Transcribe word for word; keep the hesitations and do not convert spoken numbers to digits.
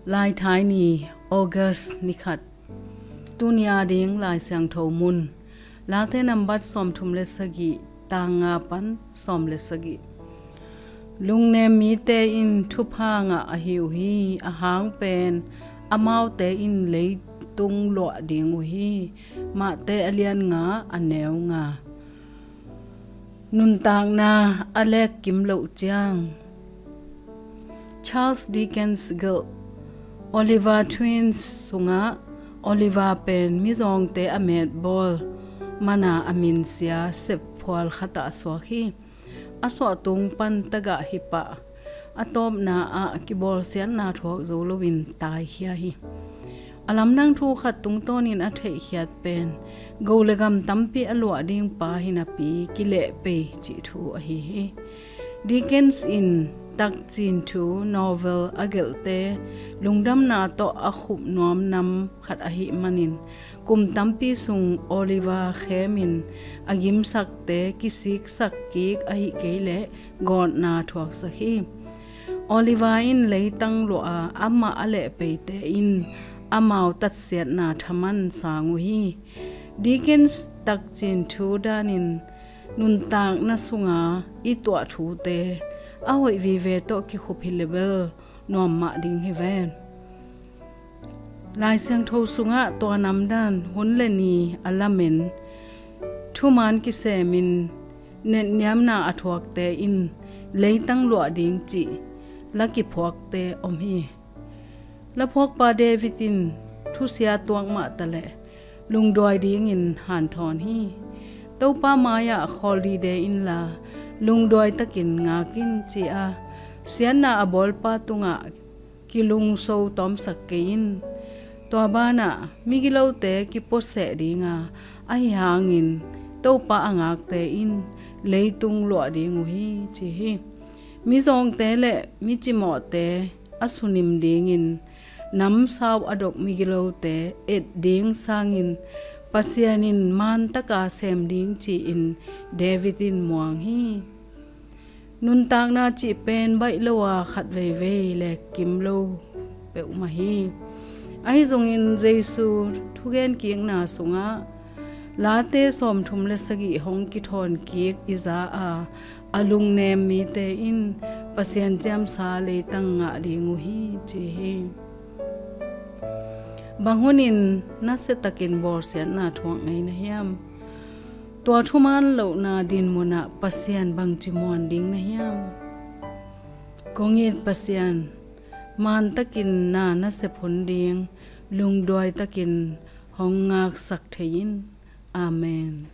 Laithai ni, August ni khat. Tuni a ding Lai Siangtho mun, Late nambat sawmthum le sagih, tang nga pan sawm le sagih. Lungnem mite in thupha ngah ahi uh hi. A hang pen amaute in leitung luah ding uh hi. Mate a lian nga, a neu nga. Nuntakna a lek kim loh ciang. Charles Dickens gelh Oliver Twist sungah Oliver pen mizawngte a metbawl mana a minsia sepphual khatah a suak hi. A suahtung pan tagah hi pah. A tawpna ah kibawlsiatna thuak zo loin taikhia hi. A lamdang thu khat tungtawnin a theihkhiat pen go le gam tampi a luah ding pa hi napi kilehpei cih thu ahi hi. Dickens in takcin thu novel a gelhte lungdamna tawh a khup nuam nam khat ahih manin kum tampi sung Oliver khemin a gimsakte kisiksak kik ahih kei leh gawtna thuaksak hi. Oliver in leitang luah a amah a lehpeite in amau tatsiatna thaman sang uh hi. Dickens takcin thu danin nuntakna sunga i tuah thute a hoih vive tawh kikhup hi le bel nuam mah ding hi ven. Lai Siangtho sungah tua namdan hun le ni a lamen thuman kisemin netniamna a thuakte in leitang luah ding cih la kiphuakte om hi. Laphuakpa David in thusia tuak mah taleh lungduai dingin hanthawn hi. Topa mai-ah khawl dide inla lungduai takin ngak in ci-a siatna a bawlpa tungah kilungso tawmsak kei in. Tua banah migilote kipuaseh dinga ahi hangin Topa a ngakte in leitung luah ding uh hi ci hi. Mizawngte le micimawhte a sunim dingin namsau a dok migilote et ding sangin Pasian in mantaka sem ding ci-in David in muang hi. Nuntakna cih pen baih lo a khat veivei le kim lo peuhmah hi. Ahi zongin Jesu thugen kikna sungah late sawmthum le sagih hong kithawn kik i za a a lungnem mite in Pasian ciamsa leitang ngah ding uh hi ci hi. Bang hunin nasiatakin bawlsiatna thuak ngei na hiam? Tua thuman lohna dinmunah Pasian bangci muan ding na hiam? Kong it Pasian, mantakin na nasep hun ding lungduai takin hong ngaksak thei in. Amen.